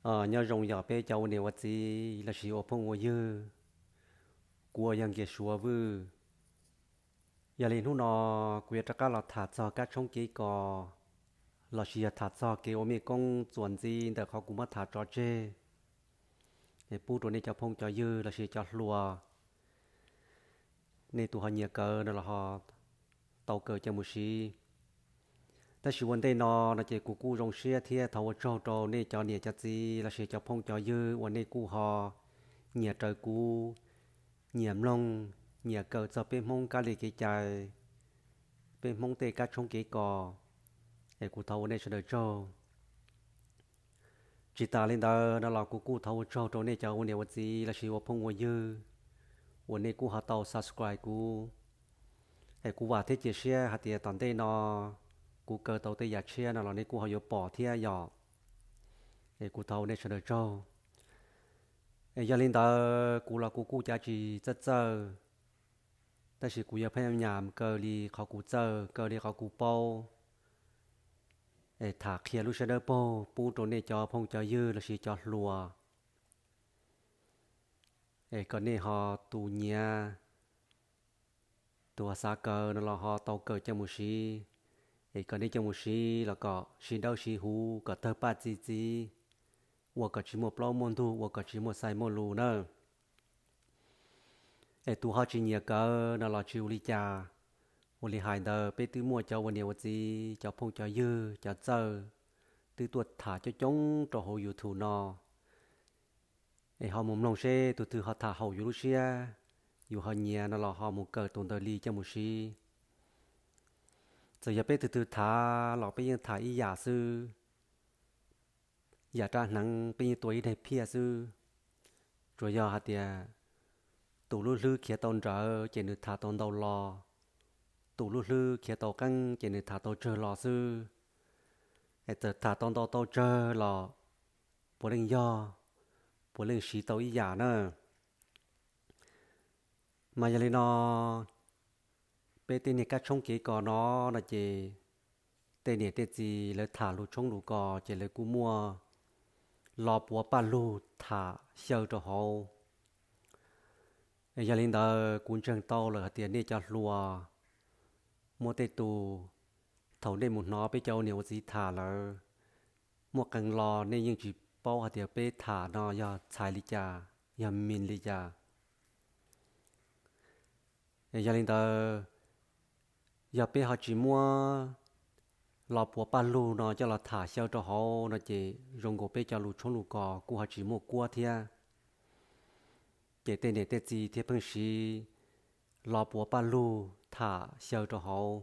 Nyob zoo yog peb cov ua niam ua txiv lossis ua phooj ua ywg, kuv uas yog Nkias Suav Vwj. Yog li hnub no kuv yuav rov qab los tham txog kab tshoob kev kos lossis yog tham txog kev ua mej koob txuas ntxiv ntawm qhov kuv muab tham tso tseg, pub rau nej cov phooj cov ywg lossis cov hluas, nej tus ho nyiam kawm no los ho tau kawm coj mus siv. Tab sis ua ntej no no ces kuv kuj zoo siab thiab thov ua tsaug rau nej cov niam cov txiv lossis cov phooj cov ywg uas nej kuj ho nyiam raws kuv, nyiam mloog, nyiam kawm txog peb Hmoob kab li kev cai, peb Hmoob tej kab tshoob kev kos, es kuv thov ua nej sawv daws tsaug. Tsis tas li ntawd no los kuv kuj thov ua tsaug rau nej cov ua niam ua txiv lossis ua phooj ua ywg uas nej kuj ho tau subscribe kuv. Es kuv vam thiab cia siab hais tias tom ntej no kuv kawm tau tej yam tshiab no los nej kuj ho yuav pom thiab yom. Es kuv thov ua nej sawv daws tsaug. Es yog li ntawd kuv los kuv kuj cav tsis txawj txawj, tab sis kuv yuav phaj nyam kaw li qhov kuv txawj, kaw li qhov kuv paub, es tham qhia lub sab dawb paug pub rau nej cov phooj cov ywg lossis cov hluas, es kom nej ho tus nyiam, tus ho xav kawm no los ho tau kawm coj mus siv, es kom nej coj mus siv los kom sib dawb sib huv, kom tawg paj txi txiv, ua kom tsis muaj plaub muaj ntug, ua kom tsis muaj xais muaj lus na. Es tus ho tsis nyiam kawm no los tsis ua li cas. Ua li hais ntawd peb twb muaj cov ua niam ua txiv, cov phooj cov ywg, cov txawj twb tuaj tham coob coob rau hauv YouTube no. Es ho mus mloog seb tus twg ho tham haum yus lub siab, yus ho nyiam no los ho mus kawm tus ntawd li coj mus siv. Txawm yog peb tus twg tham los peb yeej tham ib yam xwb, yam rab hneev peb yeej tua ib daim phiaj xwb. Tsuas yog hais tias tus lub hlwb khiav tau nrawd ces nws tham tau ntau los, tus lub hlwb khiav tau qeeb ces nws tham tau tsawg los xwb. Es txawm tham tau ntau tau tsawg los puav leej yog, puav leej siv tau ib yam na. Mas yog li no, peb tej niag kab tshoob kev kos no no ces tej niam tej txiv lawv tham lus tshoob lus kos ces lawv kuj muaj lo puav paj lug tham xyaw rau hauv. Yog li ntawd kuv ntseeg tau lawm hais tias nej cov hluas muaj tej tus thaum nej mus hnov peb cov ua niam ua txiv tham lawm, muaj qee lo nej yeej tsis paub hais tias peb tham no yog txhais li cas, yog mean li cas. Yog li ntawd, yog peb ho tsis muab lo puav paj lug no coj los tham xyaw rau hauv no ces zoo nkaus peb cov lus tshoob lus kos kuj ho tsis muaj kuab thiab. Ces tej niam tej txiv thiaj pheej siv lo puav paj lug tham xyaw rau hauv.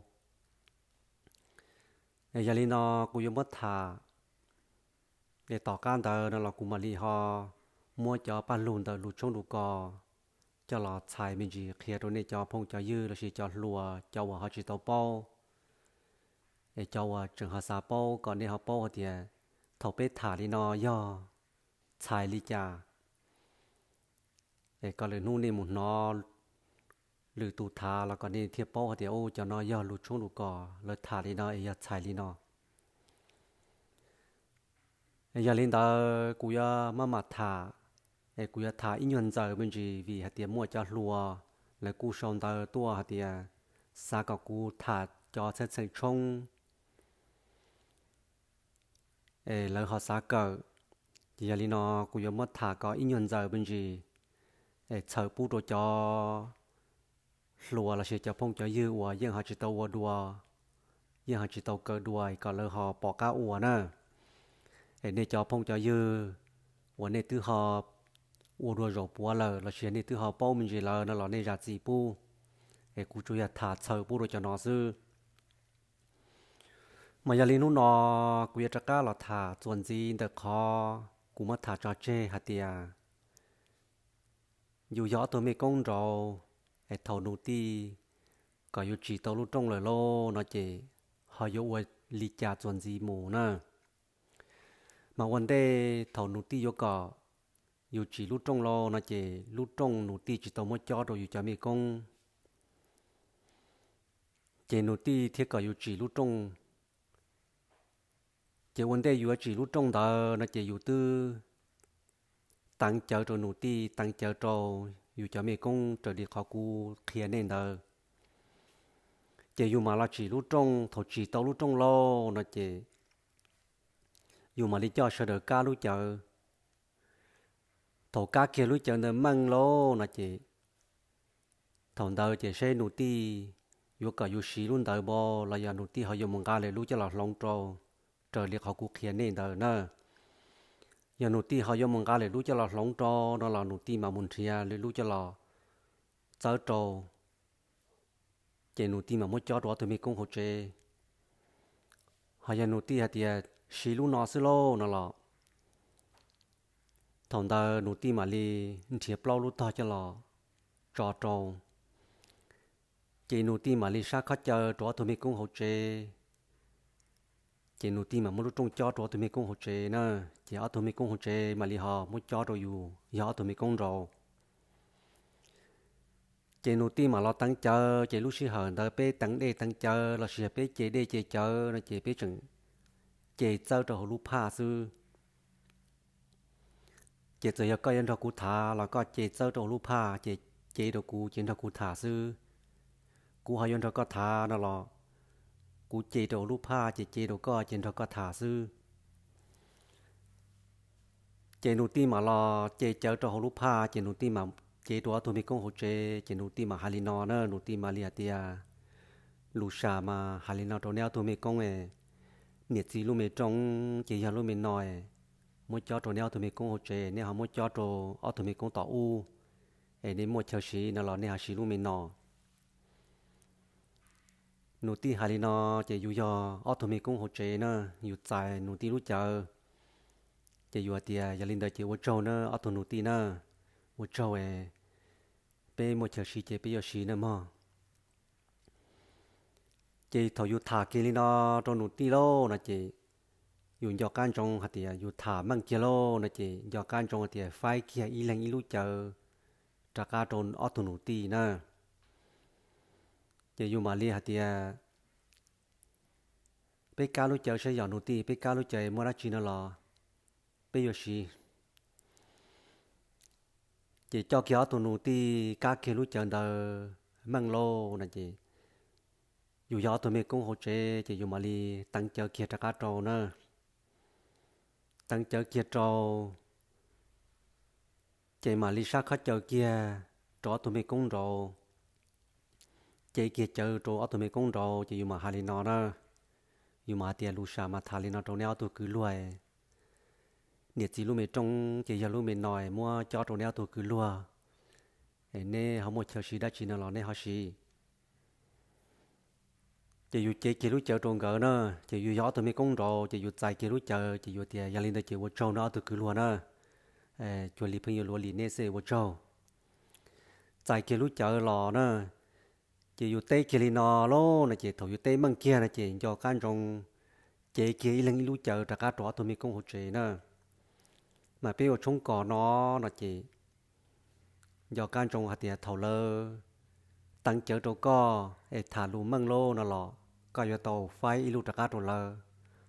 Yog li no kuv yuav muab tham, es tom qab ntawd no los kuv mam li ho muab cov paj lug ntawm lus tshoob lus kos coj los txhais me ntsis qhia rau nej cov phooj cov ywg lossis cov hluas, cov uas ho tsis tau paub, es cov uas tseem ho xav paub kom nej ho paub hais tias thaum peb tham li no yog txhais li cas. Es kom lwm hnub nej mus hnov lwm tus tham los kom nej thiaj paub hais tias, u, cov no yog lus tshoob lus kos, lawv tham li no es yog txhais li no. Yog li ntawd kuv yuav maj mam tham, es kuv yuav tham ib nyuag ntxaws me ntsis vim hais tias muaj cov hluas lawv kuj sau ntawv tuaj hais tias xav kom kuv tham cov txheej txheem tshoob, es lawv ho xav kawm. Ces yog li no kuv yuav muab tham kom ib nyuag ntxaws me ntsis, es txhawm pub rau cov hluas lossis cov phooj cov ywg uas yeej ho tsis tau ua dua, yeej ho tsis tau kawm dua kom lawv ho pom qab ua na. Es nej cov phooj cov ywg uas nej twb ho ua dua zaum puav lawm lossis nej twb ho paub me ntsis lawm no los nej zam txim pub, es kuv tsuas yog tham txhawm pub rau cov no xwb. Mas yog li hnub no kuv yuav rov qab los tham txuas ntxiv ntawm qhov kuv muab tham tso tseg hais tias yus yog ob tug mej koob nraud, es thaum nus tij kom yus tsim tau lub rooj lawm lauj no ces ho yuav ua li cas txuas ntxiv mus na. Mas ua ntej thaum nus tij yuav kom yus tsim lub rooj lauj no ces lub rooj nus tij tsis tau muab cob rau yus cov mej koob, ces nus tij thiaj kom yus tsim lub rooj. Ces ua ntej yus yuav tsim lub rooj ntawd no ces yus twb teev cawv rau nus tij, teev cawv rau yus cov mej koob raws li qhov kuv qhia nej ntawd. Ces yus mam los tsim lub rooj, thaum tsim tau lub rooj lauj no ces yus mam li coj sawv daws kab lub cawv. Thaum kab kiag lub cawv ntawd meej lauj no ces thaum ntawd ces seb nus tij yuav kom yus siv lub ntawd npaum los yog nus tij ho yuav mus nqa lwm lub coj los hloov rau, raws li qhov kuv qhia nej ntawd na. Yog nus tij ho yuav mus nqa lwm lub coj los hloov rau no los nus tij mam mus nrhiav lwm lub coj los txawb rau, ces nus tij mam muab cob rau ob tug mej koob hauv tsev. Ho yog nus tij hais tias siv lub no xwb lauj no los thaum ntawd nus tij mam li nrhiav plaub lub tog coj los tso rau, ces nus tij mam li sab khob caw rau ob tug mej koob hauv tsev, ces nus tij mam muab lub rooj cob rau ob tug mej koob hauv tsev na, ces ob tug mej koob hauv tsev mam li ho muab cob rau yus yog ob tug mej koob nraud. Ces nus tij mam los teev cawv, ces lub sij hawm ntawd peb teev dej teev cawv los sis yog peb ce dej ce cawv no ces peb tseem ce txawb rau hauv lub phaj xwb. Ces txawm yog koj yuav nrog kuv tham los koj ce txawb rau hauv lub phaj ces ce rau kuv ces nrog kuv tham xwb. Kuv ho yuav nrog koj tham no los kuv ce rau hauv lub phaj ces ce rau koj ces nrog koj tham xwb. Ces nus tij mam los ce cawv rau hauv lub phaj ces nus tij mam ce rau ob tug mej koob hauv tsev ces nus tij mam hais li no na, nus tij mam li hais tias, lus sam mas hais li no rau neb ob tug mej koob, niam txiv lub me rooj ces yog lub me no, muab cob rau neb ob tug mej koob hauv tsev, neb ho muab cob rau ob tug mej koob tom ub, es nej muaj chaw siv no los nej ho siv lub me no. Nus tij hais li no, ces yus yog ob tug mej koob hauv tsev na, yus txais nus tij lub cawv, ces yus hais tias yog li ntawd ces ua tsaug na ob tug nus tij na, ua tsaug, peb muaj chaw siv ces peb yuav siv na mog. Ces thaum yus tham kiag li no rau nus tij lauj no ces yus nco qab ntsoov hais tias yus tham meej kiag lauj no ces nco qab ntsoov hais tias faib kiag ib leeg ib lub cawv rov qab rau ob tug nus tij na. Ces yus mam li hais tias, peb kab lub cawv saib yog nus tij, peb kab lub cawv muaj dab tsi no los peb yuav siv. Ces coj kiag ob tug nus tij kab kiag lub cawv ntawd meej lauj no ces yus yog ob tug mej koob hauv tsev ces yus mam li teev cawv kiag rov qab rau na. Teev cawv kiag rau, ces mam li sab khob cawv kiag rau ob tug mej koob nraud, ce kiag cawv rau ob tug mej koob nraud ces yus mam hais li no na, yus mam hais tias lus sam mas tham li no rau neb ob tug kwv luag, niam txiv lub me rooj ces yog lub me no, muab cob rau neb ob tug kwv luag, neb ho muaj chaw siv dab tsi no los neb ho siv. Ces yus cev kiag lub cawv rau nkawd na, ces yus yog ob tug mej koob nraud ces yus txais kiag lub cawv ces yus tias yog li ntawd ces ua tsaug na ob tug kwv luag na, cuag li pheej yuav luav li nej xwb ua tsaug. Txais kiag lub cawv los na, ces yus teb kiag li no lauj no ces thaum yus teb meej kiag no ces nco qab ntsoov cev kiag ib leeg ib lub cawv rov qab rau ob tug mej koob hauv tsev na. Mas peb ua tshoob kos no no ces nco qab ntsoov hais tias thaum lawv teev cawv rau koj es tham lus meej lauj no los koj yuav tau faib ib lub rov qab rau lawv,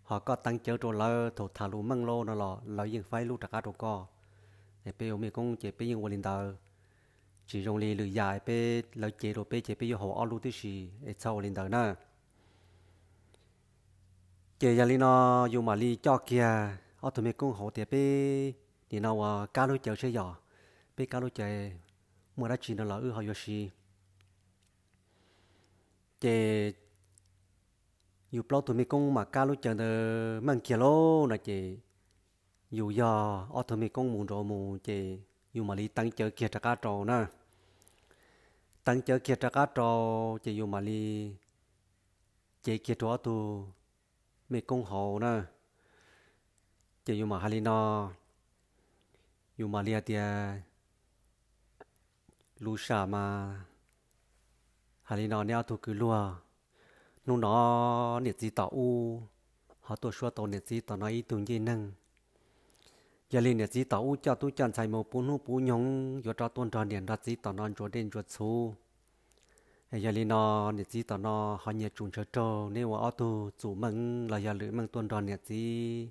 ho koj teev cawv rau lawv thaum tham lus meej lauj no los lawv yeej faib ib lub rov qab rau koj. Es peb ua mej koob ces peb yeej ua li ntawd, tsis zoo li lwm yam peb, lawv cev rau peb ces peb yuav haus ob lub tib si, es txhob ua li ntawd na. Ces yog li no yus mam li coj kiag ob tug mej koob hauv tias peb nim no ua kab lub cawv saib yog, peb kab lub cawv muaj dab tsi no los wb ho yuav siv. Ces yus plaub tug mej koob mam kab lub cawv ntawd meej kiag lauj no ces yus yog ob tug mej koob mus nraud mus ces yus mam li teev cawv kiag rov qab rau na. Teev cawv kiag rov qab rau ces yus mam li cev kiag rau ob tug mej koob hauv na. Ces yus mam hais li no, yus mam li hais tias, lus sam mas hais li no neb ob tug kwv luag, hnub no niam txiv tom ub ho tuaj suab tau niam txiv tom no ib tug ncej neeg. Yog li niam txiv tom ub coj tub coj ntxhais mus puv hnub puv nyoog yuav rov tuaj nrog niam nrog txiv tom no ntsuas dej ntsuas txhuv. Yog li no niam txiv tom no ho nyias tsum ntshaw raug neb ua ob tug txum meej los yog lwm meej tuaj nrog niam txiv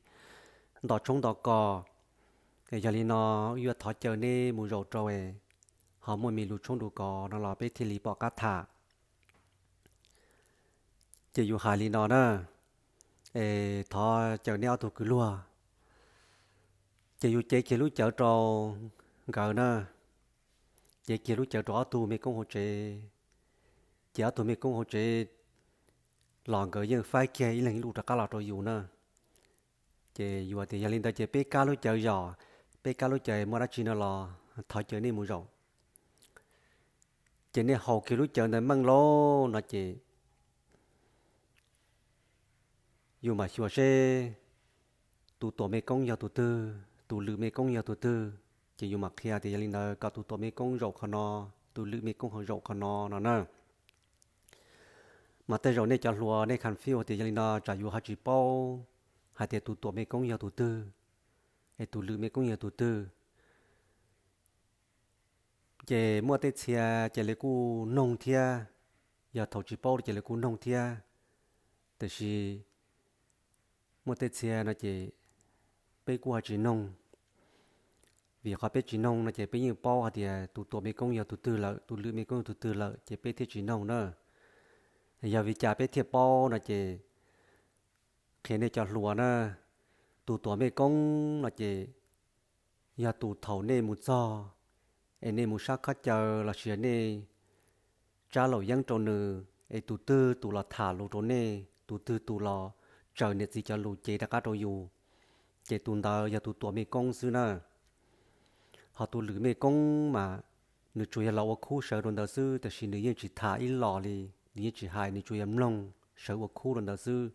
nto tshoob nto kos. Es yog li no, wb yuav thov caw nej mus zaum rau es ho muaj me lus tshoob lus kos no los peb thiaj li pom qab tham. Ces yus hais li no na, es thov caw nej ob tug kwv luag. Ces yus cev kiag lub cawv rau nkawd na, cev kiag lub cawv rau ob tug me koob hauv tsev. Ces ob tug me koob hauv tsev los nkawd yeej faib kiag ib leeg ib lub rov qab los rau yus na. Ces yus tias yog li ntawd ces peb kab lub cawv zos, peb kab lub cawv, muaj dab tsi no los thov caw nej mus zaum. Ces nej haus kiag lub cawv ntawd meej lauj no ces yus mam xyuas seb tus tuam mej koob yog tus twg, tus lwm mej koob yog tus twg. Ces yus mam qhia tias yog li ntawd kom tus tuam mej koob zaum qhov no, tus lwm mej koob ho zaum qhov no no na. Mas tej zaum nej cov hluas nej confuse tias yog li no tsam yus ho tsis paub hais tias tus tuam mej koob yog tus twg, es tus lwm mej koob yog tus twg. Ces muaj tej txhia ces lawv kuj noog thiab, yog thaum tsis paub ces lawv kuj noog thiab. Tiam sis muaj tej txhia no ces peb kuj ho tsis noog, vim qhov peb tsis noog no ces peb yeej paub hais tias tus tuam mej koob yog tus twg lawm, tus lwm mej koob yog tus twg lawm ces peb thiaj tsis noog na. Yog vim cas peb thiaj paub no ces qhia nej cov hluas na, tus tuam mej koob no ces yog tus thaum nej mus txog es nej mus sab khob caw lossis nej tsab laum yeeb rau nws es tus twg tus los tham lus rau nej, tus twg tus los tsaws niam txiv cov lus cev rov qab rau yus, ces tus ntawd yog tus tuam mej koob xwb na. Ho tus lwm mej koob mas nws tsuas yog los ua khub sawv rau ntawd xwb, tiam sis nws yeej tsis tham ib los li, nws yeej tsis hais, nws tsuas yog mloog sawv ua khub rau ntawd xwb.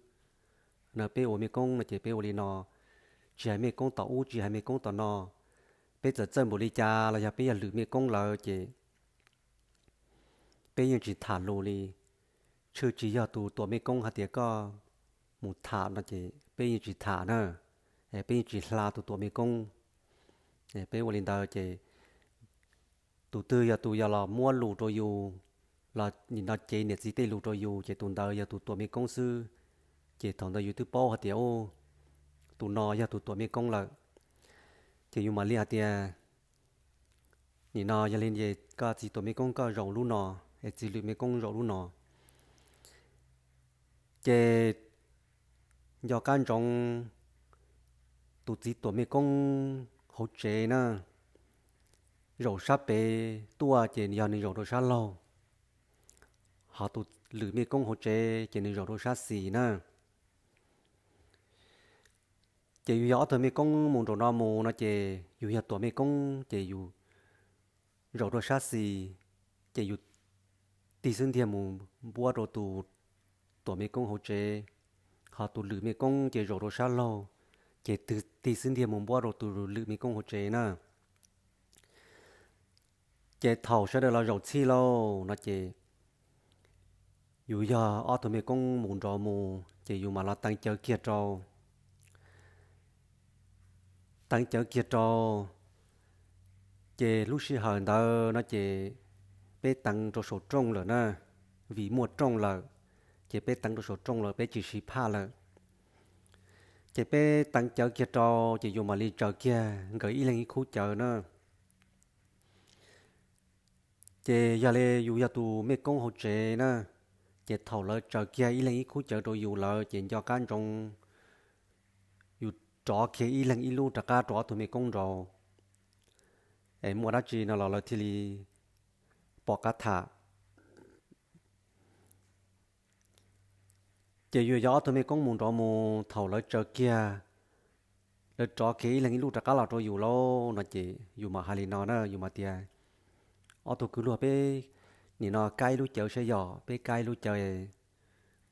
No peb ua mej koob no ces peb ua li no, tsis hais mej koob tom ub tsis hais mej koob tom no, peb txawm txawj npaum li cas los yog peb yog lwm mej koob lawm ces peb yeej tsis tham lus li. Tshwj tsis yog tus tuam mej koob hais tias koj mus tham no ces peb yeej tsis tham na, peb yeej tsis hla tus tuam mej koob. Peb ua li ntawd ces tus twg yog tus yog los muab lus rau yus, los nim no cev niam txiv tej lus rau yus ces tus ntawd yog tus tuam mej koob xwb. Ces thaum ntawd yus twb paub hais tias tus no yog tus tuam mej koob lawm. Ces yus mam li hais tias nim no yog li ces koj txiv tuam mej koob koj zaum lub no, es txiv lwm mej koob zaum lub no. Ces nco qab ntsoov tus txiv tuam mej koob hauv tsev na, zaum sab pem tuaj ces yog nws zaum rau sab laug, ho tus lwm mej koob hauv tsev ces nws zaum rau sab xis na. Ces yus yog ob tug mej koob mus nraum no mus no ces yus yog tuam mej koob ces yus zaum rau sab xis, ces yus tig xub ntiag mus npuab rau tus tuam mej koob hauv tsev, ho tus lwm mej koob ces zaum rau sab laug, ces tig xub ntiag mus npuab rau tus lwm mej koob hauv tsev na. Ces thaum sawv daws los zaum txhij lauj no ces yus yog ob tug mej koob mus nrov mus ces yus mam los teev cawv kiag rau. Teev cawv kiag rau, ces lub sij hawm ntawd no ces peb teev rau saum rooj lawm na, vim muaj rooj lawm, ces peb teev rau saum rooj lawm peb tsis siv phaj lawm. Ces peb teev cawv kiag rau ces yus mam li tsaws kiag nkawd ib leeg ib khub cawv na. Ces yog li yus yog tus mej koob hauv tsev na, ces thaum lawv tsaws kiag ib leeg ib khub cawv rau yus lawm ces nco qab ntsoov yus rov kiag ib leeg ib lub rov qab rau ob tug mej koob nraud, es muaj dab tsi no los lawv thiaj li pom qab tham. Ces yus yog ob tug mej koob mus nrov mus, thaum lawv tsaws kiag, lawv rov kiag ib leeg ib lub rov qab los rau yus lauj no ces yus mam hais li no na, yus mam tias, ob tug kwv luag, peb nim no kab ib lub cawv saib yog peb kab ib lub cawv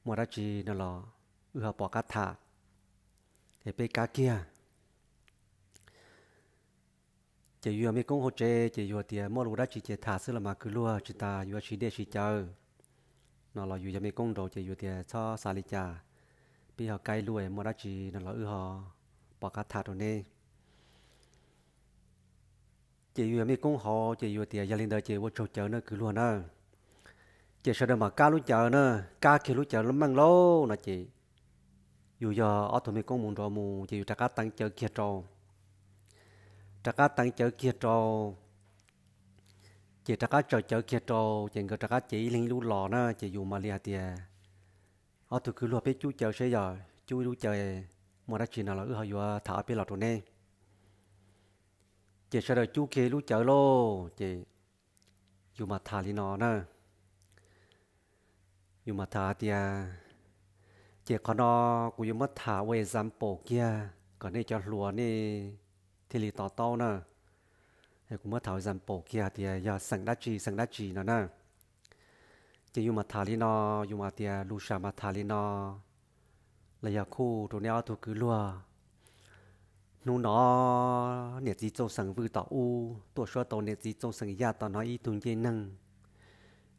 muaj dab tsi no los wb ho pom qab tham, es peb kab kiag. Ces yus yog mej koob hauv tsev ces yus tias muaj lus dab tsi ces tham xwb los mas kwv luag, tsis tas yuav siv dej siv cawv no los yus yog mej koob nraud ces yus tias txhob xav li cas, peb ho kab ib lub, muaj dab tsi no los wb ho pom qab tham rau neb. Ces yus yog mej koob hauv ces yus tias yog li ntawd ces ua tsaug cawv na kwv luag na. Ces sawv daws mam kab lub cawv na, kab kiag lub cawv meej lauj no ces yus yog ob tug mej koob mus nrov mus ces yus rov qab teev cawv kiag rau. rov qab teev cawv kiag rau, ces rov qab tsaws cawv kiag rau, ces nkawd rov qab cev ib leeg ib lub los na, ces yus mam li hais tias, ob tug kwv luag, peb cub cawv seb yog cub ib lub cawv muaj dab tsi no los wb ho yuav tham ob peb los rau neb. Ces sawv daws cub kiag ib lub cawv lauj, ces yus mam tham li no na. Yus mam tham tias, ces qhov no kuv yuav muab tham ua example kiag kom nej cov hluas nej thiaj li to taub na. Kuv muab tham example kiag tias yog xeem dab tsi xeem dab tsi no na. Ces yus mam tham li no, yus mam tias lus sam mam tham li no, los yog khuj rau nej ob tug kwv luag. Hnub no niam txiv Txooj Xeem Vwj tom ub tuaj suab tau niam txiv Txooj Xeem Yaj tom no ib tug ncej neeg,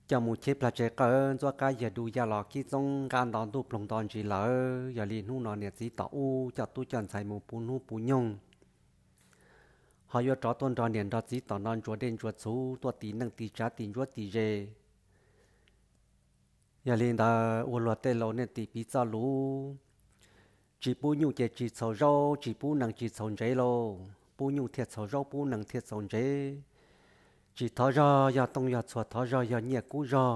coj mus cheb plag tsev qawj ntxuab qab yag du ya los kib txoob nqaj nto ntuj ploog nto ntsis lawm. Yog li hnub no niam txiv tom ub coj tub coj ntxhais mus puv hnub puv nyoog, ho yuav rov tuaj nrog niam nrog txiv tom no ntsuas dej ntsuas txhuv, tuaj tis neej tis tsav tis ntsuab tis ze. Yog li ntawd ua luag tej laus niaj tis piv txoj lus, tsis pub nyuj ces tsis txhaum zaub, tsis pub nees tsis txhaum ntsev lauj. Pub nyuj thiaj txhaum zaub, pub nees thiaj txhaum ntsev. Tsis thov zog yog tooj yog txhuas, thov zog yog nyiaj kub zog.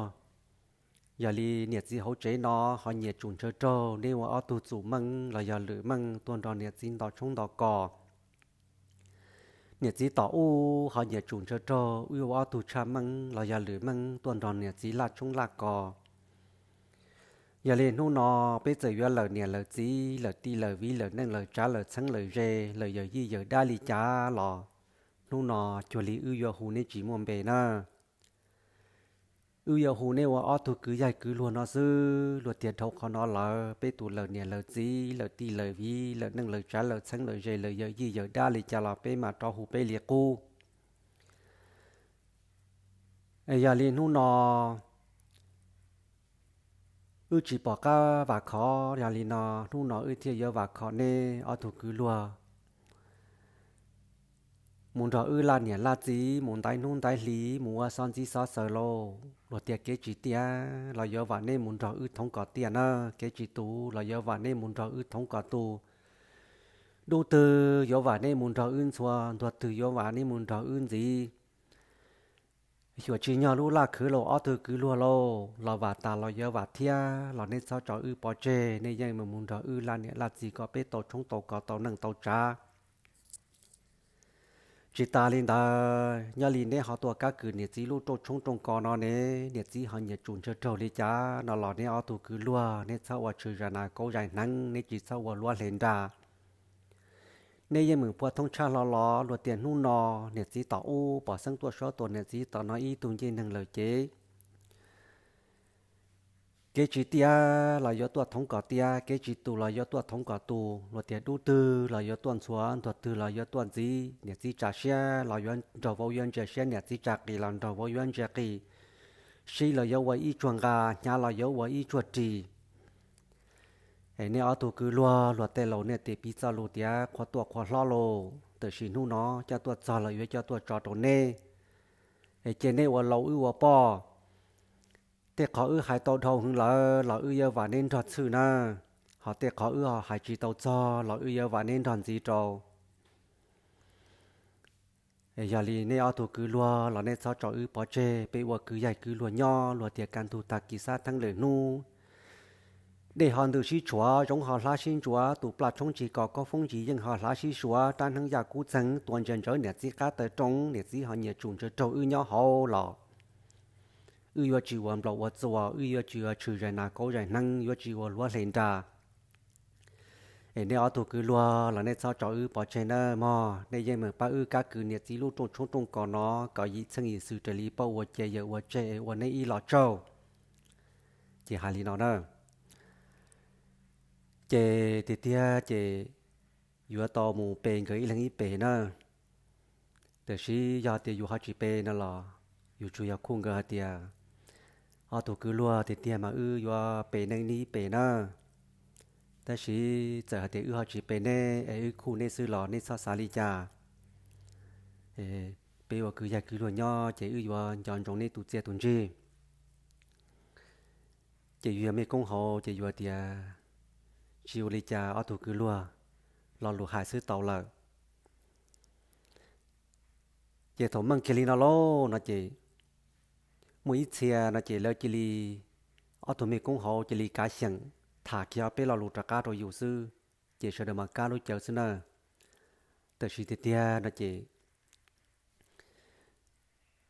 Yog li niam txiv hauv tsev no ho nyiam tsum ntshaw raug neb ua ob tug txum meej los yog lwm meej tuaj nrog niam txiv nto tshoob nto kos. Niam txiv tom ub ho nyiam tsum ntshaw raug wb ua ob tug tshaj meej los yog lwm meej tuaj nrog niam txiv laj tshoob laj kos. Yog li hnub no peb txawm yuav lawm niam lawm txiv, lawm tij lawm viv, lawm neej lawm tsav, lawm txheeb lawm ze, lawm yawm yij yawm dab li cas los, hnub no cuag li wb yuav hu neb tsis muaj npe na. Wb yuav hu neb ua ob tug kwv yaig kwv luag no xwb. Luag tias dhau qhov no lawm, peb tus lawm niam lawm txiv, lawm tij lawm viv, lawm neej lawm tsav, lawm txheeb lawm ze, lawm yawm yij yawm dab li cas los peb mam rov hu peb li qub. Yog li hnub no wb tsis pom qab vam khov, yog li no hnub no wb thiaj yuav vam khov neb ob tug kwv luag mus nrog wb laj niam laj txiv, mus ntaib hnub ntaib hli, mus ua xob ntxib xob xaws lauj. Luag tias kev tsis tiaj los yuav vam neb mus nrog wb thoov kom tiaj na, kev tsis tus los yuav vam neb mus nrog wb thoov kom tus. Dub twg yuav vam neb mus nrog wb ntxhua, ntuag twg yuav vam neb mus nrog wb ntxiv. Xyuam tsis nyog lub laj khwv lauj, ob tug kwv luag lauj, los vam tas los yuav vam thiab los neb txhob tso wb pov tseg, neb yeej mus mus nrog wb laj niam laj txiv kom peb tau tshoob tau kos tau neej tau tsav. Tsis tas li ntawd, nyob li neb ho tuaj kab kwm niam txiv lub rooj tshoob rooj kos no ne, niam txiv ho nyiam tsum ntshaw raug li cas no los neb ob tug kwv luag, neb txhob ua tshwm zais nas kauv zais hneev, neb tsis txhob ua luab hle nra. Neb yeej meem pua thoob tshaj hlo los luag tias hnub no niam txiv tom ub pom xeeb tuaj suab tua niam txiv tom no ib tug ncej neeg lawm ces kev tsis tiaj los yuav tuaj thoov kom tiaj, kev tsis tus los yuav tuaj thoov kom tus. Luag tias dub twg los yuav tuaj ntxhua, ntuag twg los yuav tuaj ntxiv. Niam txiv tsa siab los yuav nrog vauv yuav ntsia siab, niam txiv tsa qis los nrog vauv yuav ntsia qis, sib los yuav ua ib tsuag nqa, hnyav los yuav ua ib tsuag ris. Es neb ob tug kwv luag, luag tej laus niaj tis piv txoj lus tias qhua tuaj qhua hlob lauj, tiam sis hnub no coj tuaj txog los yuav coj tuaj tso rau neb. Es cia neb ua laus wb ua poj, tej qhov wb hais tau dhau heev lawm los wb yuav vam neb nrog txhwj na, ho tej qhov wb ho hais tsis tau txog los wb yuav vam neb nrog ntxiv rau. Yog li neb ob tug kwv luag los neb txhob tso wb pov tseg, peb ua kwv yaig kwv luag nyob. Luag tias kaj ntug tag kis xab theeb lwm hnub, dej ho ntws sib tshuav, zoov ho hlav sib ntsuav, tus plaj tshoob tsis kos, kaub foob tsis yeej ho hlav sib suav, rab hneeb yaj kub txeeg tua ntsia ntsawv niam txiv qab taw rooj, niam txiv ho nyiam tsum ntshaw raug wb nyob hauv los wb yuav tsis ua nplaum ua txuas, wb yuav tsis ua tshwm zais nas kauv zais hneev, yuav tsis ua luab hle nra. Es neb ob tug kwv luag los neb txhob tso wb pov tseg nawb mog, neb yeej meem pab wb kab kwm niam txiv lub rooj tshoob rooj kos no kom yim txheej yim xwm raws li pauj ua cia yawm ua tseg es ua neb ib los tsaug. Ces hais li no na, ces tiag tiag ces yuav tau mus pe nkawd ib leeg ib pem na. Tiam sis yog tias yus ho tsis pe no los yus tsuas yog khuj nkawd hais tias, ob tug kwv luag, tiag tiag mas wb yuav pe nej ib pem na, tab sis txawm hais tias wb ho tsis pe neb es wb khuj neb xwb los neb txhob xav li cas. Peb ua kwv yaig kwv luag nyob ces wb yuav nco ntsoov neb tus txiaj tus ntsig. Ces yus yog mej koob hauv ces yus tias, tsis ua li cas ob tug kwv luag, lo lus hais xwb tau lawm. Ces thaum meej kiag li no lauj no ces muaj ib txhia no ces lawv cia li, ob tug mej koob hauv cia li kav xyeem tham kiag ob peb lo lus rov qab rau yus xwb, ces sawv daws mas kab lub caw xwb na. Tab sis tiag tiag no ces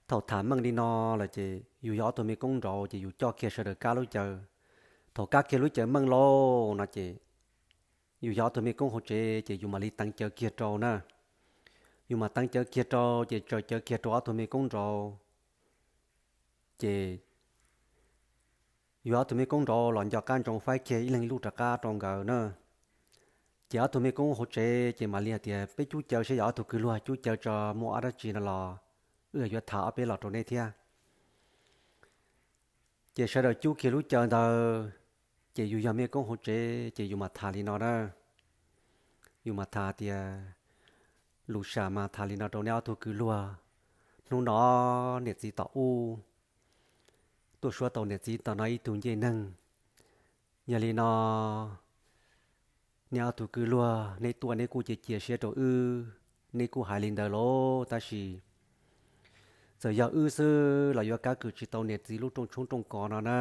thaum tham meej li no lawm ces yus yog ob tug mej koob nraud ces yus coj kiag sawv daws kab lub caw. Thaum kab kiag lub caw meej lauj no ces yus yog ob tug mej koob hauv tsev ces yus mam li teev cawv kiag rau na. Yus mam teev cawv kiag rau ces tsaws cawv kiag rau ob tug mej koob nraud, ces yus ob tug mej koob nraud los nco qab ntsoov faib kiag ib leeg ib lub rov qab rau nkawd na. Ces ob tug mej koob hauv tsev ces mam li hais tias peb cub caw seb yog ob tug kwv luag cub caw tso muaj ob dab tsi no los wb yuav tham ob peb los rau neb thiab. Ces sawv daws cub kiag lub caw ntawd, ces yus yog mej koob hauv tsev ces yus mam tham li no na. Yus mam tham tias, lus sam mas tham li no rau neb ob tug kwv luag, hnub no niam txiv tom ub tuaj suav tau niam txiv tom no ib tug ncej neeg. Yog li no neb ob tug kwv luag neb tuaj neb kuj cia cia siab rau wb, neb kuj hais li ntawd lauj, tab sis txawm yog wb xwb los yuav kab kwm tsis tau niam txiv lub rooj tshoob rooj kos no na.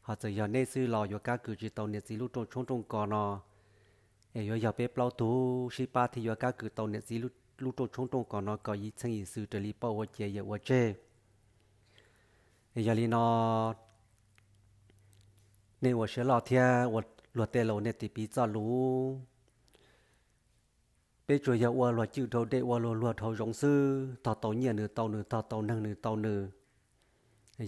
Ho txawm yog neb xwb los yuav kab kwm tsis tau niam txiv lub rooj tshoob rooj kos no, es yuav yog peb plaub tug sib pab thiaj yuav kab kwm tau niam txiv lub rooj tshoob rooj kos no kom yim txheej yim xws raws li pauj ua cia yawm ua tseg. Es yog li no nej ua siab loj thiab ua luag tej laus nej tiv piv txoj lus. Peb tsuas yog ua luag cwj dhau dej ua luag luag dhau zoov xwb, tog tau nyiaj nws tau nws, tog tau neeg nws tau nws.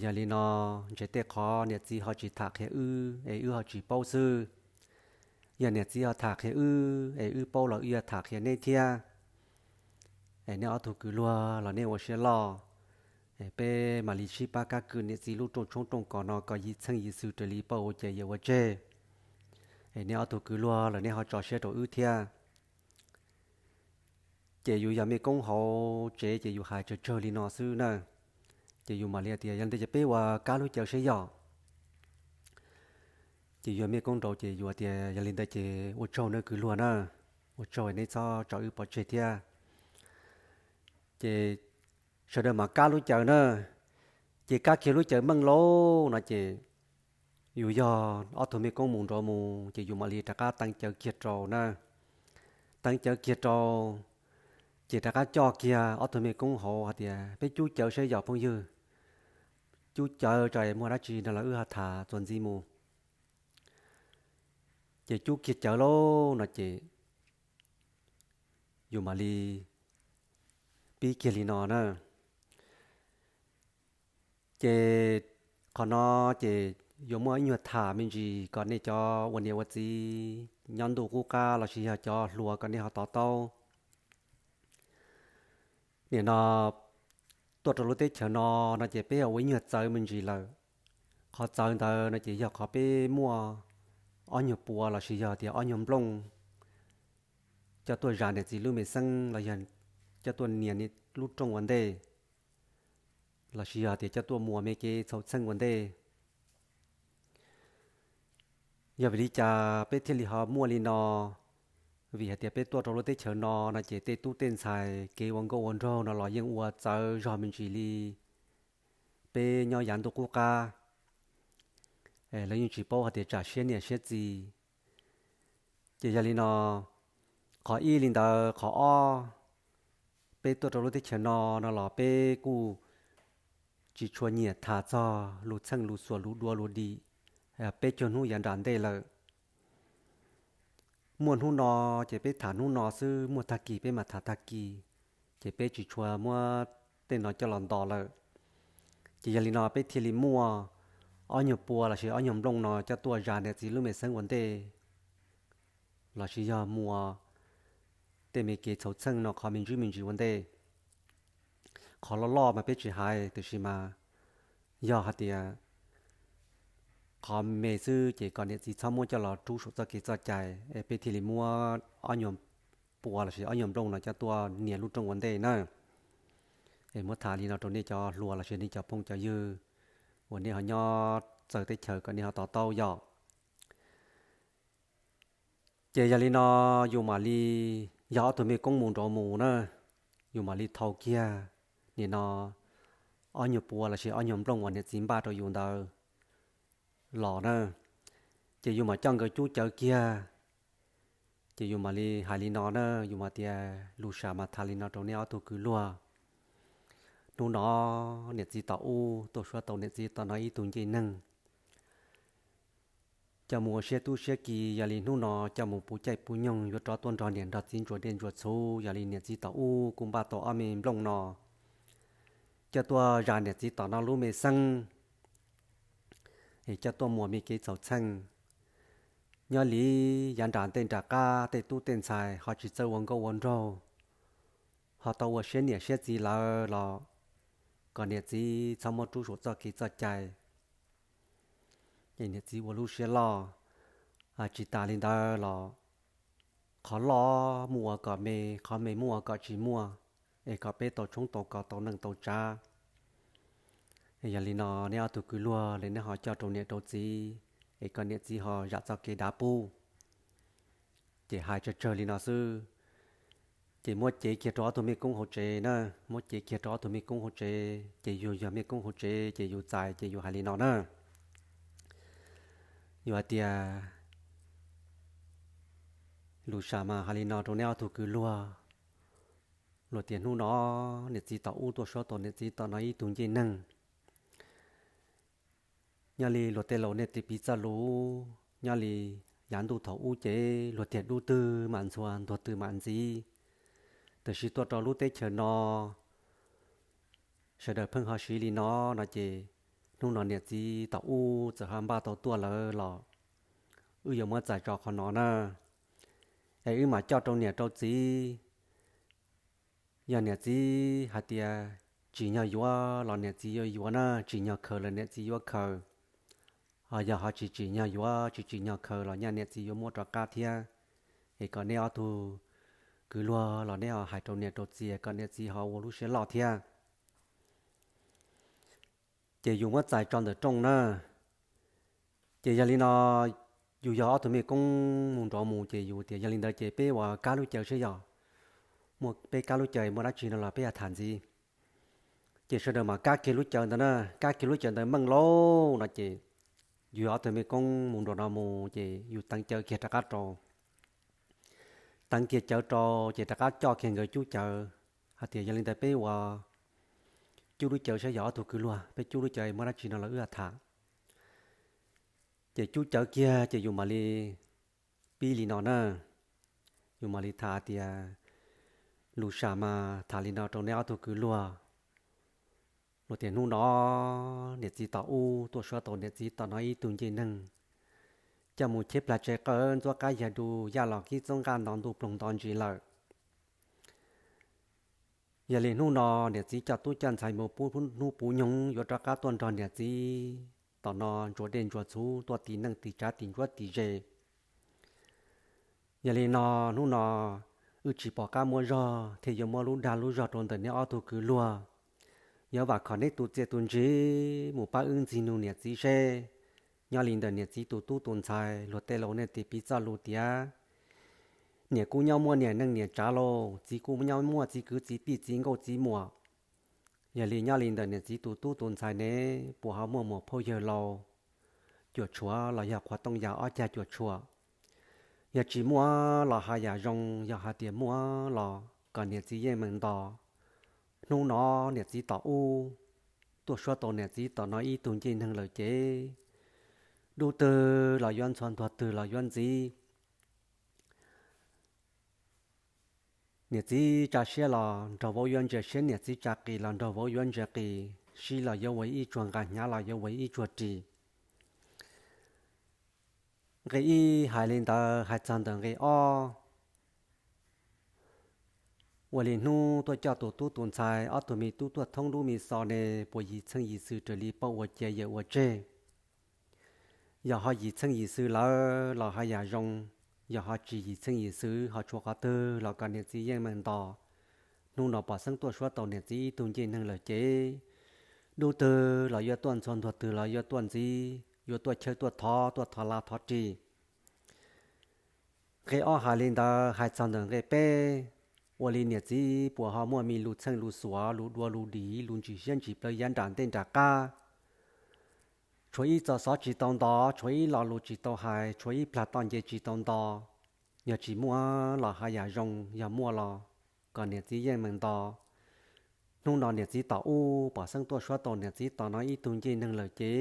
Yog li no ntshai tej qhov niam txiv ho tsis tham qhia wb es wb ho tsis paub xwb. Yog niam txiv ho tham qhia wb es wb paub los wb yuav tham qhia neb thiab. Es neb ob tug kwv luag los nej ua siab loj, peb mam li sib pab kab kwm niam txiv lub rooj tshoob rooj kos no kom yim txheej yim xws raws li pauj ua cia yawm ua tseg. Es neb ob tug kwv luag los nej ho tso siab rau wb thiab. Ces yus yog mej koob hauv tsev ces yus hais tsawg tsawg li no xwb na. Ces yus mam li tias yog li ntawd ces peb ua kab lub caw seb yog. Ces yus yog mej koob nraud ces yus tias yog li ntawd ces ua tsaug nawb kwv luag na, ua tsaug neb txhob tso wb pov tseg thiab. Ces sawv daws mam kab lub caw na. Ces kab kiag lub caw meej lauj no ces yus yog ob tug mej koob mus nraud mus ces yus mam li rov qab teev cawv kiag rau na. Teev cawv kiag rau, ces rov qab coj kiag ob tug mej koob hauv hais tias peb cub caw seb yog phooj ywg. Cub caw tso muaj dab tsi no los wb ho tham txuas ntxiv mus. Ces cub kiag cawv lauj no ces yus mam li pib kiag li no na. Ces qhov no ces yuav muaj ib nyuag tham me ntsis kom nej cov ua niam ua txiv nyob ntuj qub qab lossis yog cov hluas kom nej ho to taub. Nim no tuaj rau lub teb chaws no no ces peb ua ib nyuag txawv me ntsis lawm. Qhov txawv ntawd no ces yog qhov peb muaj ob nyuag pua lossis yog tias ob nyuag nplooj coj tuaj zas niam txiv lub me xeeb los yog coj tuaj nias lub rooj ua ntej, lossis yog tias coj tuaj muas me kev txhaum txheej ua ntej. Yog vim li cas peb thiaj li ho muaj li no? Vim hais tias peb tuaj rau lub teb chaws no no ces tej tub tej ntxhais kev ua nkauj ua nraug no los yeej ua txawv zog me ntsis li peb nyob yav ntuj qub qab. Lawv yeej tsis paub hais tias tsam siab niam siab txiv. Ces yog li no, qhov ib li ntawd, qhov ob, peb tuaj rau lub teb chaws no no los peb kuj tsis tshua nyiam tham txog lus txheej lus xuas lus dua lus dim peb caug hnub yav nram ntej lawm. Muaj hnub no ces peb tham hnub no xwb, muaj tag kis peb mam tham tag kis, ces peb tsis tshua muab tej no coj los ntos lawm. Ces yog li no peb thiaj li muaj ob nyuag pua lossis ob nyuag nplooj no coj tuaj zas niam txiv lub me xeeb ua ntej, lossis yog muas tej me kev txhaum txheej no qhov me ntsis me ntsis ua ntej. Qhov loj loj mas peb tsis hais, tiam sis mas yog hais tias qhov me xwb ces kom niam txiv txhob muab coj los rub saum txoj kev txoj cai, es peb thiaj li muab ob nyuag pua lossis ob nyuag nplooj no coj tuaj nias lub rooj ua ntej na. Es muab tham li no rau nej cov hluas lossis nej cov phooj cov ywg uas nej ho nyob txawv teb chaws kom nej ho to taub yom. Ces yog li no, yus mam li, yog ob tug me koob mus nraud mus na, yus mam li thau kiag nim no ob nyuag puav lossis ob nyuag nplooj uas niam txiv npaj rau yus ntawd los na, ces yus mam coj nkawd cub cawv kiag. Ces yus mam li hais li no na, yus mam tias lus sam mas tham li no rau nej ob tug kwv luag. Hnub no niam txiv tom ub tuaj suav tau niam txiv tom no ib tug ncej neeg, coj mus ua siab tub siab ki. Yog li hnub no coj mus puv caij puv nyoog yuav rov tuaj nrog niam nrog txiv ntsuas dej ntsuas txhuv. Yog li niam txiv tom ub kuj npaj tau ob me nplooj no, coj tuaj zam niam txiv tom no lub me xeeb, es coj tuaj muas me kev txhaum txheej. Nyob li yav nram tej nram qab tej tub tej ntxhais ho tsis txawj ua nkauj ua nraug, ho tau ua siab niam siab txiv lawm los kom niam txiv txhob muab rub saum txoj kev txoj cai, es niam txiv ua lub siab loj. Tsis tas li ntawd los qhov loj muaj ua kom me, qhov me muaj ua kom tsis muaj, es kom peb tau tshoob tau kos tau neej tau tsav. Yog li no neb ob tug kwv luag li neb ho coj rau niam rau txiv, es kom niam txiv ho zam txoj kev dav pub. Ces hais tsawg tsawg li no xwb, ces muab cev kiag rau ob tug mej koob hauv tsev na, muab cev kiag rau ob tug mej koob hauv tsev. Ces yus yog mej koob hauv tsev ces yus txais ces yus hais li no na, yus hais tias lus sam mas hais li no rau neb ob tug kwv luag, luag tias hnub no niam txiv tom ub tuaj suav tau niam txiv tom no ib tug ncej neeg. Nyob li luag tej laus nej tis piv txoj lus, nyob li yav ntuj thaum ub ces luag tias dub twg mam ntxhua, ntuag twg mam ntxiv. Tab sis tuaj rau lub teb chaws no sawv daws pheej ho siv li no, no ces hnub no niam txiv tom ub txawm ho npaj tau tuaj lawm los wb yuav muab txais tso qhov no na, es wb mam coj rau niam rau txiv. Yog niam txiv hais tias tsim nyog yuav los niam txiv yuav yuav na, tsim nyog khaws los niam txiv yuav khaws. Ho yog ho tsis tsim nyog yuav, tsis tsim nyog khaws los nyaj niam txiv yuav muab rov qab thiab. Es kom neb ob tug kwv luag los neb ho hais rau niam rau txiv kom niam txiv ho ua lub siab loj thiab. Ces yus muab txais tso ntawm rooj na. Ces yog li no, yus yog ob tug mej koob mus nrov mus ces yus tias yog li ntawd ces peb ua kab lub caw seb yog, muaj peb kab lub caw muaj dab tsi no los peb tham ntxiv. Ces sawv daws mam kab kiag lub caw ntawd na, kab kiag lub caw ntawd meej lauj no ces yus yog ob tug mej koob mus nrov no mus ces yus teev caw kiag rov qab rau, teev kiag caw rau ces rov qab coj kiag nkawd cub caw, hais tias yog li ntawd peb ua cub lub caw seb yog ob tug kwv luag, peb cub lub caw muaj dab tsi no los wb tham. Ces cub caw kiag ces yus mam li pib li no na, yus mam li tham tias lus sam mas tham li no rau neb ob tug kwv luag. Luag tias hnub no niam txiv tom ub tuaj suav tau niam txiv tom no ib tug ncej neeg, coj mus cheb plag tse qawj ntxuab qab yag du, yaj los kib txoob nqaj nto ntuj ploog nto ntsis lawm. Yog li hnub no niam txiv coj tub coj ntxhais mus puv hnub puv nyoog yuav rov qab tuaj nrog niam txiv tom no ntsuas dej ntsuas txhuv tuaj tis neej tis tsav tis ntsuab tis ze. Yog li no hnub no wb tsis pom qab muab zog thiaj yuav muab lub dag lub zog rau ntawm neb ob tug kwv luag. Yuav vam khom neb tus txiaj tus ntsig mus pab wb ntxig nug niam txiv seb. Nyob li ntawm niam txiv tus tub tus ntxhais luag tej laus nej tis piv txoj lus tias niam kuj nyob muaj niam neej niam tsav lauj, txiv kuj nyob muaj txiv kwv txiv tij txiv nkauj txiv muam. Yog li nyob li ntawm niam txiv tus tub tus ntxhais ne, puas ho muaj muam phauj yawg laus cuam tshuam los yog qhuav tooj yam ob cag cuam tshuam? Yog tsis muaj los haj yam zoo, yog hais tias muaj los kom niam txiv yeej meem ntos. Hnub no niam txiv tom ub tuaj suab tau niam txiv tom no ib tug ncej neeg lawm ces dub twg los yuav ntxhua, ntuag twg los yuav ntxiv. Niam txiv tsa siab los nraug vauv yuav ntsia siab, niam txiv tsa qis los nraug vauv yuav ntsia qis, sib los yuav ua ib tsuag nqa, hnyav los yuav ua ib tsuag ris. Nqe ib hais li ntawd, hais txog ntawm nqe ob, ua li hnub tuaj coj tus tub tus ntxhais, ob tug me tub tuaj thoob lub me xo ne, puas yim txheej yim xwm raws li poj ua cia yawm ua tseg? Yog ho yim txheej yim xwm lawm los haj yam zoo, yog ho tsis yim txheej yim xwm ho tshuav qhov twg los kom niam txiv yeej meem ntos. Hnub no pom xeeb tuaj suab tau niam txiv ib tug ncej neeg lawm ces dub twg los yuav tuaj ntxhua, ntuag twg los yuav tuaj ntxiv, yuav tuaj chawb tuaj thov, tuaj thov la thov ris. Nqe ob hais li ntawd, hais txog ntawm nqe peb, Ua li niam txiv puas ho muaj me lus txheej lus xuav, lus dua lus dim, lus ntsim siab ntsim plawv yav nram ntej nram qab? Tshuav ib txoj xov tsis tau nto, tshuav ib lo lus tsis tau hais, tshuav ib plag toj nce tsis tau nto. Yog tsis muaj los haj yam zoo, yog muaj los kom niam txiv yeej meem nto. Hnub no niam txiv tom ub, pom xeeb tuaj suab tau niam txiv tos no ib tug ncej neeg lawm ces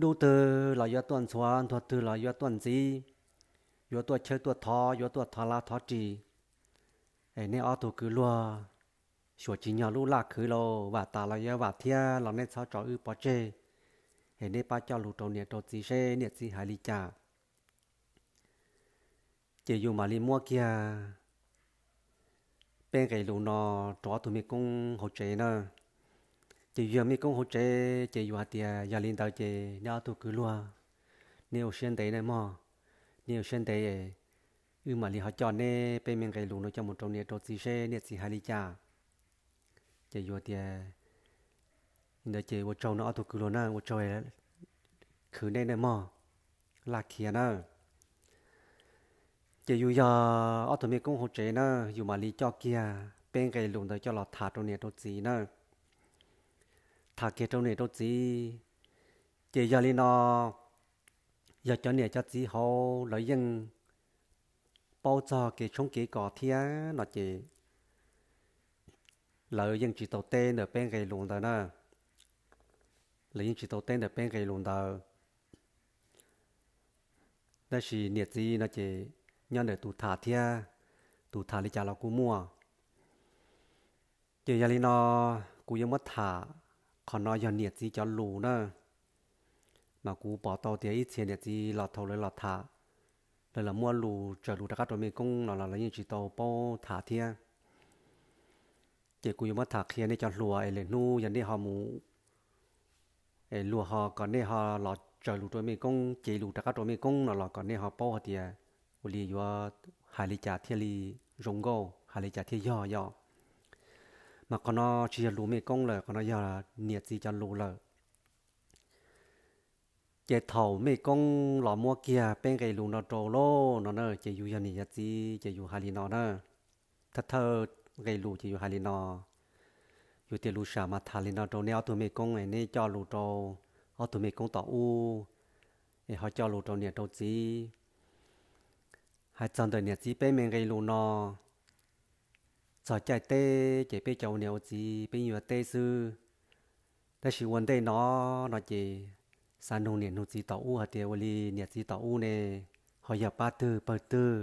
dub twg los yuav tuaj ntxhuav, ntuag twg los yuav tuaj ntxiv, yuav tuaj chawb tuaj thov, yuav tuaj thov lav thov ris. Es nej ob tug kwv luag, xyuam tsis nyog lub laj khwv lauj, vam tas los yuav vam thiab los nej txhob tso wb pov tseg. Es neb pab coj lus rau niam rau txiv seb niam txiv hais li cas. Ces yus mam li muab kiag peb nqe lus no rau ob tug mej koob hauv tsev na. Ces yus yog mej koob hauv tsev ces yus hais tias, yog li ntawd ces neb ob tug kwv luag, neb ua siab ntev nawb mog, neb ua siab ntev, wb mam li ho coj neb peb me nqe lus no coj mus rau niam rau txiv seb niam txiv hais li cas. Ces yus tias, li ntawd ces ua tsaug no ob tug kwv luag na, ua tsaug khwv nej nawb mog, laj khiav na. Ces yus yog ob tug mej koob hauv tsev na, yus mam li coj kiag peb nqe lus ntawd coj los tham rau niam rau txiv na. Tham kiag rau niam rau txiv, ces yog li no, yog cov niam cov txiv hauv lawv yeej paub txog kev tshoob kev kos thiab no ces lawv yeej tsis tau teb ntawm peb nqe lus ntawd na. Lawv yeej tsis tau teb ntawm peb nqe lus ntawd. Tab sis niam txiv no ces nyob ntawm tus tham thiab, tus tham li cas los kuj muaj. Ces yog li no, kuv yuav muab tham, qhov no yog niam txiv cov lus na. Mas kuv pom tau tias ib txhia niam txiv los thaum lawv los tham, lawv los muab lus tsaws lus rov qab rau mej koob no los lawv yeej tsis tau paub tham thiab. Ces kuv yuav muab tham qhia nej cov hluas es lwm hnub yog nej ho mus es luag ho kom nej ho los tsaws lus rau mej koob, cev lus rov qab rau mej koob no los kom nej ho paub hais tias ua li yuav hais li cas thiaj li zoo nkauj, hais li cas thiaj yog yom. Mas qhov no tsis yog lus mej koob lawm, qhov no yog niam txiv cov lus lawm. Ces thaum mej koob los muab kiag peb nqe lus no rau lauj no na, ces yus yog niam yog txiv ces yus hais li no na. Thawj thawj nqe lus ces yus hais li no. Yus tias lus sam mas tham li no rau neb ob tug mej koob es neb coj lus rau ob tug mej koob tom ub, es ho coj lus rau niam rau txiv. Hais txog ntawm niam txiv peb me nqe lus no, txog caij teb ces peb cov ua niam ua txiv peb yuav teb xwb. Tab sis ua ntej no, no ces xav nug niam nug txiv tom ub hais tias ua li niam txiv tom ub ne ho yog pab twg pawg twg?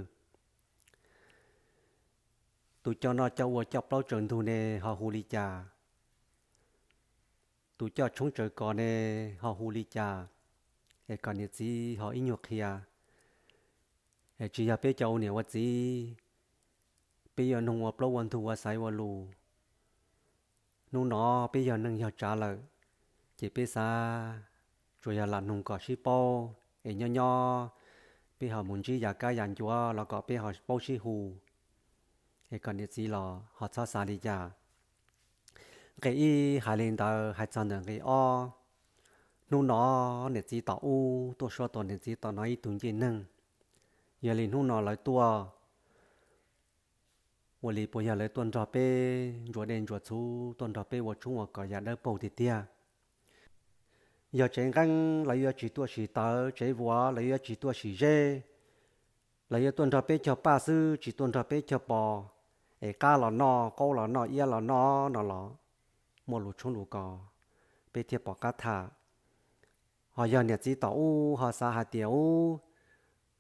Tus coj noj coj ua coj plaub tsaws ntug ne ho hu li cas? Tus coj tshoob tsaws kos ne ho hu li cas? Es kom niam txiv ho ib nyuag qhia. Es tsis yog peb cov ua niam ua txiv, peb yuav nug ua plaub ua ntug ua xaiv ua lus. Hnub no peb yog neeg yog tsav lawm, ces peb xav tsuas yog lam nug kom sib paub, es nyob nyob peb ho mus ntsib yav kab yav ncuav los kom peb ho paub sib hu. Es kom niam txiv los ho txhob xav li cas. Nqe ib hais li ntawd, hais txog ntawm nqe ob, hnub no niam txiv tom ub tuaj suab tos niam txiv tom no ib tug ncej neeg. Yog li hnub no lawv tuaj, ua li puas yog lawv tuaj nrog peb ntsuas dej ntsuas txhuv, tuaj nrog peb ua tshoob ua kos yam dawb paug tiag tiag? Yog tsev nqeeb lawv yuav tsis tuaj sim tawv, tsev vuas lawv yuav tsis tuaj sim zeb, lawv yuav tuaj nrog peb cog paj xwb tsis tuaj nrog peb cog pos, es qab los noj, qaub los noj, iab los noj no los muaj lus tshoob lus kos, peb thiaj pom qab tham. Ho yog niam txiv tom ub ho xav hais tias ub,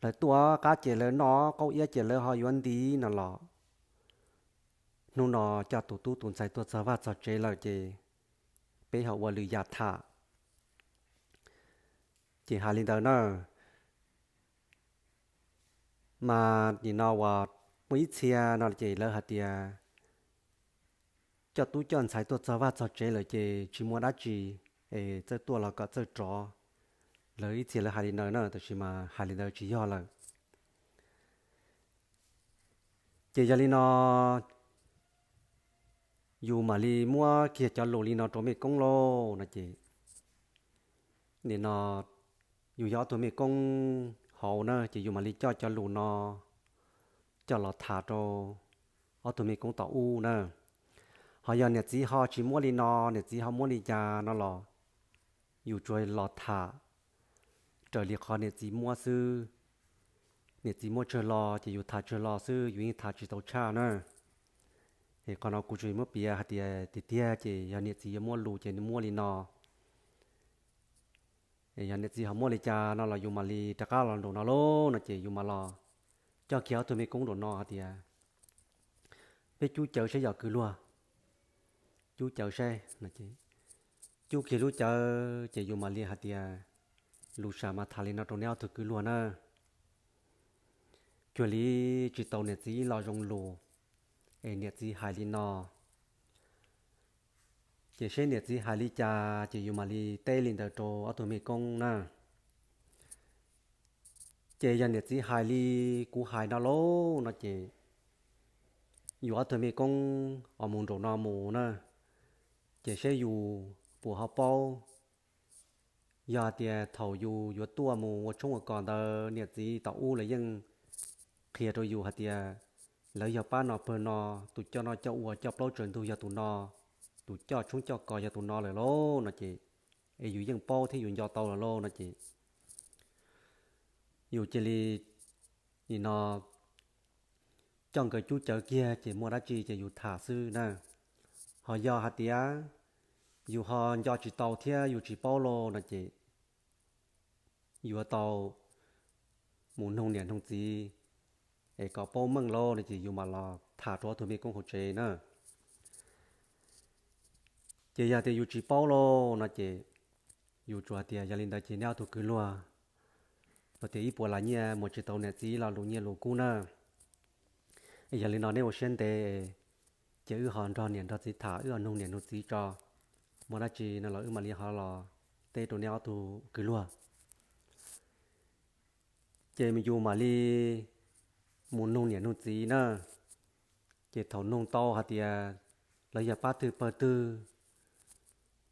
lawv tuaj qab ces lawv noj, qaub iab ces lawv ho yuav nti no los, hnub no coj tus tub tus ntxhais tuaj txog vaj txog tsev lawm ces peb ho ua lwm yam tham. Ces hais li ntawd na. Mas nim no uas muaj ib txhia no ces lawv hais tias coj tub coj ntxhais tuaj txog vaj txog tsev lawm ces tsis muaj dab tsi, es txawj tuaj los kom txawj rov. Lawv ib txhia lawv hais li ntawd na, tab sis mas hais li ntawd tsis yog lawm. Ces yog li no, yus mam li muab kiag cov lus li no rau mej koob lauj no ces, nim no yus yog ob tug mej koob hauv na ces yus mam li coj cov lus no coj los tham rau ob tug mej koob tom ub na. Ho yog niam txiv ho tsis muab li no, niam txiv ho muab li cas no los yus tsuas los tham raws li qhov niam txiv muab xwb. Niam txiv muab tsawg lo ces yus tham tsawg lo xwb, yus yeej tham tsis tau tshaj na. Es qhov no kuv tsuas muab piav hais tias tiag tiag ces yog niam txiv yuav muab lus ces nws muab li no. Yog niam txiv ho muab li cas no los yus mam li rov qab los nraum no lauj no ces yus mam los coj kiag ob tug mej koob nraum no hais tias, peb cub cawv saib yog kwv luag, cub cawv saib no. Cub kiag lub cawv ces yus mam li hais tias, lus sam mas tham li no rau neb ob tug kwv luag na. Cuag li tsis tau niam txiv ib lo zoo lus, es niam txiv hais li no, ces seb niam txiv hais li cas ces yus mam li teb li ntawd rau ob tug mej koob na. Ces yog niam txiv hais li kuv hais no lauj no ces yus ob tug mej koob uas mus nraum no mus na, ces seb yus puas ho paub. Yog hais tias thaum yus yuav tuaj mus ua tshoob ua kos ntawd niam txiv tom ub lawv yeej qhia rau yus hais tias lawv yog pab no pawg no, tus coj noj coj ua coj plaub tsaws ntug yog tus no, tus coj tshoob coj kos yog tus no lawm lauj no ces, es yus yeej paub thiab yus nco tau lawm lauj no ces yus cia li nim no coj nkawd cub cawv kiag ces muaj dab tsi ces yus tham xwb na. Ho yog hais tias yus ho nco tsis tau thiab yus tsis paub lauj no ces yuav tau mus noog niam noog txiv es kom paub meej lauj no ces yus mam los tham rau ob tug mej koob hauv tsev na. Ces yog tias yus tsis paub lauj no ces yus tsuas hais tias yog li ntawd ces neb ob tug kwv luag, no tias ib puas las nyiaj muas tsis tau niam txiv lo lus nyiaj lus kub na. Yog li no neb ua siab ntev, ces wb ho nrog niam nrog txiv tham, wb ho noog niam noog txiv tso, muaj dab tsi no los wb mam li ho los teb rau neb ob tug kwv luag. Ces yus mam li mus noog niam noog txiv na. Ces thaum noog tau hais tias lawv yog pab twg pawg twg,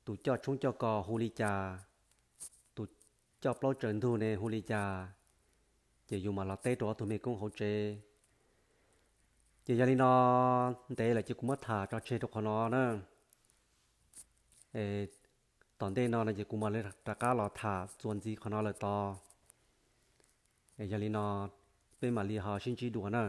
tus coj tshoob coj kos hu li cas, tus coj plaub tsaws ntug ne hu li cas, ces yus mam los teb rau ob tug mej koob hauv tsev. Ces yog li no, ntev lawm ces kuv muab tham tso tseg rau qhov no na. Tom ntej no no ces kuv mam li rov qab los tham txuas ntxiv qhov no lawm tod. Yog li no, peb mam li ho sib ntsib dua na.